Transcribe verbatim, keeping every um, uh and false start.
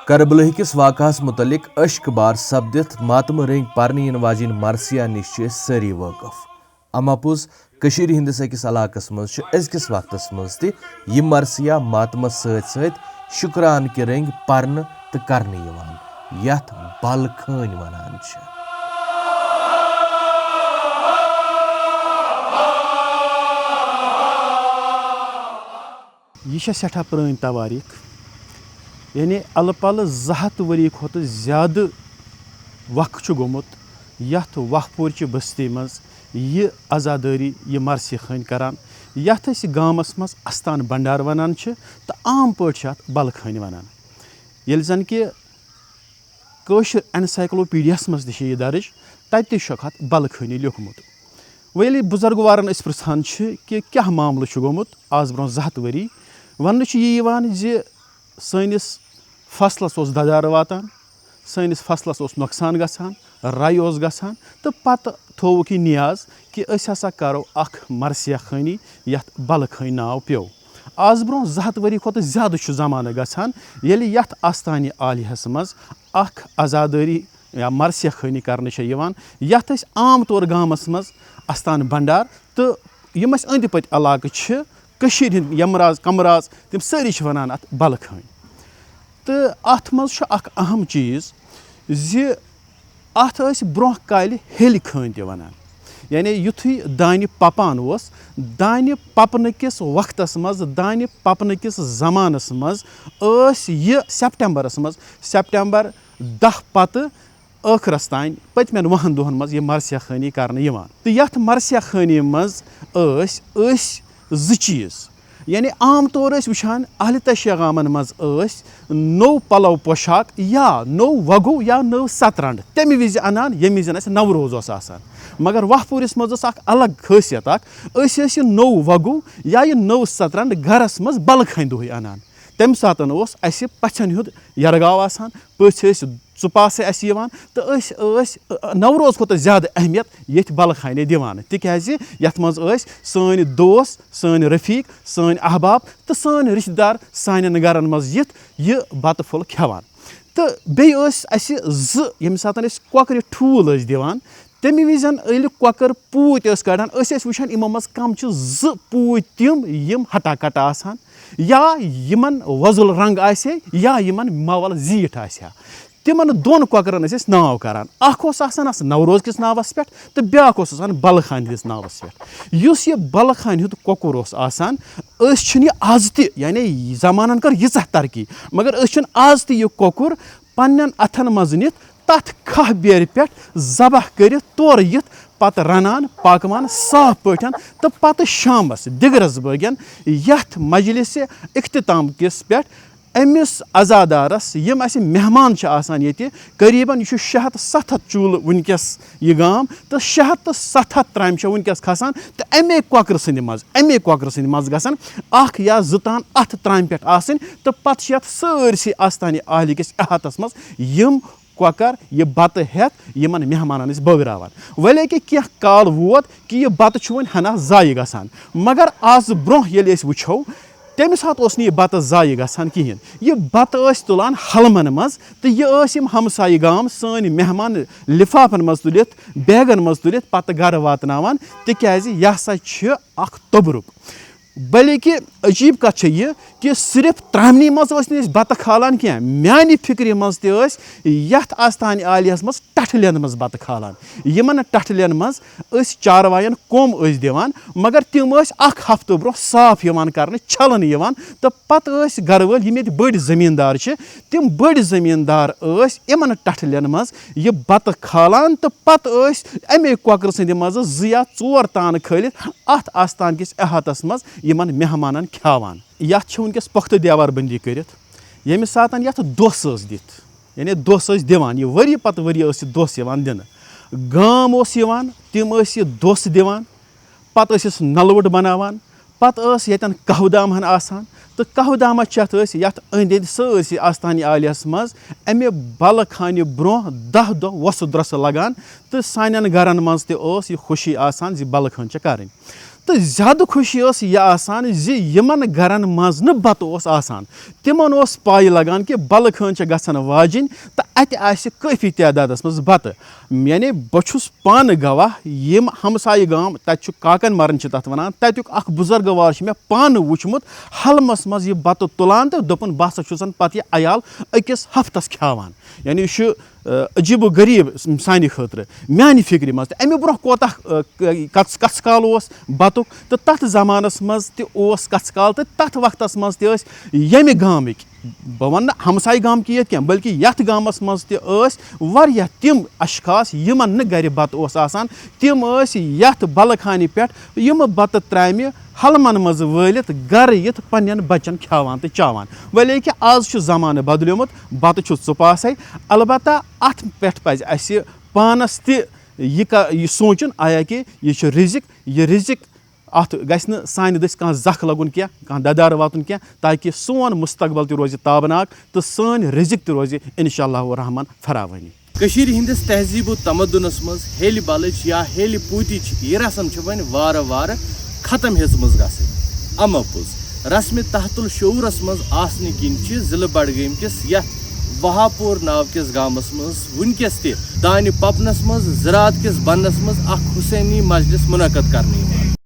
کربلہٕ کِس واقعہس متعلق اشک بار سپدِتھ ماتمہٕ رٔنگۍ پرنہٕ یِنہٕ واجیٚنۍ مرثیہ نِش چھِ أسۍ سٲری وٲقف۔ اما پوٚز، کٔشیٖرِ ہٕنٛدِس أکِس علاقس منٛز چھُ أزکِس وقتس منٛز تہِ یہِ مرثیہ ماتمس سۭتۍ سۭتۍ شُکرانہٕ کہِ رٔنگۍ پرنہٕ تہٕ کرنہٕ یِوان، یتھ بلہٕ خٲنۍ ونان چھِ۔ یہِ چھےٚ سٮ۪ٹھاہ پرٛٲنۍ توٲریٖخ، یعنی اَلہٕ پَلہٕ زٕ ہَتھ ؤری کھۄتہٕ زیادٕ وقت چھُ گوٚمُت یَتھ وَہپوٗرچہِ بستی منٛز یہِ عزادٲری، یہِ مرثیہ خٲنۍ کران، یَتھ أسۍ گامَس منٛز اَستان بنڈار وَنان چھِ تہٕ عام پٲٹھۍ چھِ اَتھ بَلہٕ خٲنۍ وَنان۔ ییٚلہِ زَن کہِ کٲشِر انسائیکلوپیڈیاہَس منٛز تہِ چھِ یہِ درٕج، تَتہِ تہِ چھُکھ اَتھ بَلہٕ خٲنی لیوٗکھمُت۔ وۄنۍ ییٚلہِ بُزرگوارَن أسۍ پرٛژھان چھِ کہِ کیٛاہ معاملہٕ چھُ گوٚمُت آز برٛونٛہہ زٕ ہَتھ ؤری، وَننہٕ چھُ یہِ یِوان زِ سٲنِس فصلَس اوس دَدارٕ واتان، سٲنِس فصلَس اوس نۄقصان گژھان، رَے اوس گژھان، تہٕ پَتہٕ تھووُکھ یہِ نیاز کہِ أسۍ ہسا کَرو اَکھ مرثیہ خٲنی یَتھ بَلہٕ خٲنۍ ناو پیوٚو۔ آز برٛونٛہہ زٕ ہَتھ ؤری کھۄتہٕ زیادٕ چھُ زمانہٕ گژھان، ییٚلہِ یَتھ آستانہِ عالیہَس منٛز اَکھ عزادٲری یا مرثیہ خٲنی کرنہٕ چھےٚ یِوان، یَتھ أسۍ عام طور گامَس منٛز اَستان بنڈار تہٕ یِم اَسہِ أنٛدۍ پٔتۍ علاقہٕ چھِ، کٔشیٖرِ ہِنٛدۍ یَمراز کَمراز، تِم سٲری چھِ وَنان اَتھ بَلہٕ خٲنۍ۔ تہٕ اَتھ منٛز چھُ اَکھ اَہَم چیٖز زِ اَتھ ٲسۍ برٛونٛہہ کالہِ ہیٚلہِ خٲنۍ تہِ وَنان۔ یعنی یُتھُے دانہِ پَپان اوس، دانہِ پَپنہٕ کِس وقتَس منٛز، دانہِ پَپنہٕ کِس زمانَس منٛز ٲسۍ یہِ سٮ۪پٹمبرَس منٛز، سٮ۪پٹمبر دَہ پَتہٕ ٲخرَس تام، پٔتمٮ۪ن وُہَن دۄہَن منٛز یہِ مرثیہ خٲنی کرنہٕ یِوان۔ تہٕ یَتھ مرثیہ خٲنی منٛز ٲسۍ، ٲسۍ زٕ چیٖز۔ یعنی عام طور ٲسۍ وٕچھان اہلِ تشیع گامَن منٛز ٲسۍ نوٚو پَلو پوشاک یا نوٚو وَگُو یا نٔو سَترَنٛڈ تَمہِ وِزِ اَنان، ییٚمہِ وِزِ اَسہِ نوروز اوس آسان۔ مگر وَہپوٗرِس منٛز ٲس اَکھ الگ خٲصیت اَکھ، أسۍ ٲسۍ یہِ نوٚو وَگُو یا یہِ نٔو سَترَنٛڈ گَرَس منٛز بَلہٕ خانہِ دۄہٕے اَنان۔ تَمہِ ساتَن اوس اَسہِ پَژھٮ۪ن ہُنٛد یَرٕگاو آسان، پٔژھۍ ٲسۍ ژُپاسہٕ اَسہِ یِوان تہٕ أسۍ ٲسۍ، نوروز کھۄتہٕ زیادٕ اہمیت ییٚتھۍ بَلہٕ خانہِ دِوان، تِکیٛازِ یَتھ منٛز ٲسۍ سٲنۍ دوس، سٲنۍ رفیق، سٲنۍ احباب تہٕ سٲنۍ رشتہٕ دار سانٮ۪ن گَرَن منٛز یِتھ یہِ بَتہٕ پھوٚل کھٮ۪وان۔ تہٕ بیٚیہِ ٲسۍ اَسہِ زٕ، ییٚمہِ ساتَن أسۍ کۄکرِ ٹھوٗل ٲسۍ دِوان، تَمہِ وِزِ ییٚلہِ کۄکَر پوٗتۍ ٲسۍ کَڑان، أسۍ ٲسۍ وٕچھان یِمو منٛز کَم چھِ زٕ پوٗتۍ تِم یِم ہَٹا کَٹا آسان، یا یِمَن وۄزُل رنٛگ آسہِ ہے یا یِمَن مَوَل زیٖٹھ آسہِ ہا۔ تِمَن دۄن کۄکرَن ٲسۍ أسۍ ناو کَران۔ اَکھ اوس آسان اَتھ نوروز کِس ناوَس پٮ۪ٹھ تہٕ بیٛاکھ اوس آسان بَلہٕ خانہِ ہِنٛدِس ناوَس پٮ۪ٹھ۔ یُس یہِ بَلہٕ خانہِ ہُنٛد کۄکُر اوس آسان، أسۍ چھِنہٕ یہِ آز تہِ، یعنی زمانَن کٔر ییٖژاہ ترقی، مگر أسۍ چھِنہٕ آز تہِ یہِ کۄکُر پنٛنٮ۪ن اَتھَن منٛز نِتھ تَتھ کھاہ بیرِ پٮ۪ٹھ ذبح کٔرِتھ تورٕ یِتھ پَتہٕ رَنان، پاکوان صاف پٲٹھۍ تہٕ پَتہٕ شامَس دِگرَس بٲگٮ۪ن یَتھ مجلسِ اختتام کِس پٮ۪ٹھ أمِس عزادارَس، یِم اَسہِ مہمان چھِ آسان ییٚتہِ، قریباً یہِ چھُ شےٚ ہَتھ ستھ ہَتھ چوٗلہٕ وٕنکیٚس یہِ گام، تہٕ شےٚ ہَتھ تہٕ ستھ ہَتھ ترامہِ چھےٚ وٕنکیٚس کھسان، تہٕ اَمے کۄکرٕ سٕنٛدِ منٛز، اَمے کۄکرٕ سٕنٛدِ منٛز گژھن اَکھ یا زٕ تان اَتھ ترامہِ پٮ۪ٹھ آسٕنۍ، تہٕ پَتہٕ چھِ یَتھ سٲرسٕے آستانہِ عالیہ کِس احاطس منٛز یِم کۄکر یہِ بَتہٕ ہٮ۪تھ یِمن مہمانن أسۍ بٲگراوان۔ وۄنۍ کہِ کینٛہہ کال ووت کہِ یہِ بَتہٕ چھُ وۄنۍ ہنا ضایہِ گژھان، مگر آز برونٛہہ ییٚلہِ أسۍ وٕچھو، تَمہِ ساتہٕ اوس نہٕ یہِ بَتہٕ ضایہِ گژھان کِہیٖنۍ۔ یہِ بَتہٕ ٲسۍ تُلان ہَلمَن منٛز تہٕ یہِ ٲسۍ یِم ہمسایہِ گام سٲنۍ مہمان لِفافَن منٛز تُلِتھ، بیگَن منٛز تُلِتھ پَتہٕ گَرٕ واتناوان، تِکیٛازِ یہِ ہسا چھِ اَکھ توٚبرُک۔ بلکہِ عجیٖب کَتھ چھےٚ یہِ کہِ صرف ترٛامنی منٛز ٲسۍ نہٕ أسۍ بَتہٕ کھالان کینٛہہ۔ میٛانہِ فِکرِ منٛز تہِ ٲسۍ یَتھ آستانہِ عالیَس منٛز ٹَٹھلٮ۪ن منٛز بَتہٕ کھالان۔ یِمَن ٹَٹھلٮ۪ن منٛز أسۍ چاروایَن کوٚم ٲسۍ دِوان، مگر تِم ٲسۍ اَکھ ہفتہٕ برونٛہہ صاف یِوان کَرنہٕ، چھَلنہٕ یِوان تہٕ پَتہٕ ٲسۍ گَرٕ وٲلۍ، یِم ییٚتہِ بٔڑۍ زٔمیٖندار چھِ، تِم بٔڑۍ زٔمیٖندار ٲسۍ یِمَن ٹَٹھلٮ۪ن منٛز یہِ بَتہٕ کھالان تہٕ پَتہٕ ٲسۍ اَمے کۄکرٕ سٕنٛدِ منٛزٕ زٕ یا ژور تانہٕ کھٲلِتھ اَتھ آستان کِس احاطس منٛز یِمَن مہمانَن کھیٛاوان۔ یَتھ چھِ وٕنکیٚس پۄختہٕ دیوار بندی کٔرِتھ۔ ییٚمہِ ساتَن یَتھ دۄس ٲس دِتھ، یعنی دۄس ٲسۍ دِوان، یہِ ؤری پَتہٕ ؤری ٲس یہِ دۄس یِوان دِنہٕ۔ گام اوس یِوان، تِم ٲسۍ یہِ دۄس دِوان، پَتہٕ ٲسِس نَلوُٹ بَناوان، پَتہٕ ٲس ییٚتٮ۪ن کَہوٕ دام ہَن آسان، تہٕ کَہوٕ دامَس چٮ۪تھ ٲسۍ یَتھ أنٛدۍ أنٛدۍ سٲرسٕے آستانہِ عالیَس منٛز اَمہِ بَلہٕ خانہِ برونٛہہ دَہ دۄہ وۄسہٕ درٛۄسہٕ لَگان، تہٕ سانٮ۪ن گَرَن منٛز تہِ ٲس یہِ خوشی آسان زِ بَلہٕ خٲنۍ چھےٚ کَرٕنۍ۔ تہٕ زیادٕ خوشی ٲس یہِ آسان زِ یِمَن گَرَن منٛز نہٕ بَتہٕ اوس آسان، تِمَن اوس پَے لَگان کہِ بَلہٕ خٲنۍ چھےٚ گژھن واجِنۍ تہٕ اَتہِ آسہِ کٲفی تعدادَس منٛز بَتہٕ۔ یعنی بہٕ چھُس پانہٕ گواہ، یِم ہمسایہِ گام، تَتہِ چھُ کاکَن مَرٕنۍ چھِ تَتھ وَنان، تَتیُک اَکھ بُزرگہٕ وار چھُ مےٚ پانہٕ وُچھمُت حلمَس منٛز یہِ بَتہٕ تُلان تہٕ دوٚپُن، "بہٕ ہسا چھُسَن پَتہٕ یہِ عیال أکِس ہفتَس کھیٛاوان۔" یعنی یہِ چھُ، آ، عجیٖب و غریٖب سانہِ خٲطرٕ، میٛانہِ فِکرِ منٛز۔ تہٕ اَمہِ برٛونٛہہ کوتاہ، آ، ک-، کَژ-، کَژھ کال اوس بَتُک تہٕ تَتھ زمانَس منٛز تہِ اوس کَژھ کال، تہٕ تَتھ وقتَس منٛز تہِ ٲسۍ ییٚمہِ گامٕکۍ، بہٕ وَنہٕ نہٕ ہمسایہِ گامکہِ یٲتۍ کینٛہہ، بلکہِ یَتھ گامَس منٛز تہِ ٲسۍ واریاہ تِم اشخاص، یِمَن نہٕ گَرِ بَتہٕ اوس آسان۔ تِم ٲسۍ یَتھ بَلہٕ خانہِ پٮ۪ٹھ یِم بَتہٕ ترٛامہِ حلمَن منٛز وٲلِتھ گَرٕ یِتھ پنٛنٮ۪ن بَچَن کھیٛاوان تہٕ چاوان۔ وۄنۍ کہِ آز چھُ زمانہٕ بدلیومُت، بَتہٕ چھُ ژُپاسَے۔ البتہ اَتھ پٮ۪ٹھ پَزِ اَسہِ پانَس تہِ یہِ کا-، یہِ سونٛچُن، آیا کہِ یہِ چھُ رِزِق، یہِ رِزِق، اَتھ گژھِ نہٕ سانہِ دٔسۍ کانٛہہ زَکھ لَگُن کینٛہہ، کانٛہہ دَدارٕ واتُن کینٛہہ، تاکہِ سون مُستقبل تہِ روزِ تابناک تہٕ سٲنۍ رِزِق تہِ روزِ اِنشاء اللہ الرحمن فراوٲنی۔ کٔشیٖرِ ہٕنٛدِس تہذیٖب و تمدُنس منٛز ہیٚلہِ بلٕچ یا ہیٚلہِ پوٗتِچ یہِ رسم چھِ وۄنۍ وارٕ وارٕ ختم ہیٚژمٕژ گژھٕنۍ۔ اما پوٚز، رسمِ تحت الشعوٗرس منٛز آسنہٕ کِنۍ چھِ ضلعہٕ بڈگٲمۍ کِس یتھ وہاپور ناو کِس گامس منٛز وُنکیٚس تہِ دانہِ پپنس منٛز زراعت کِس بننس منٛز اکھ حسینی مجلس منعقد کرنہٕ یِوان۔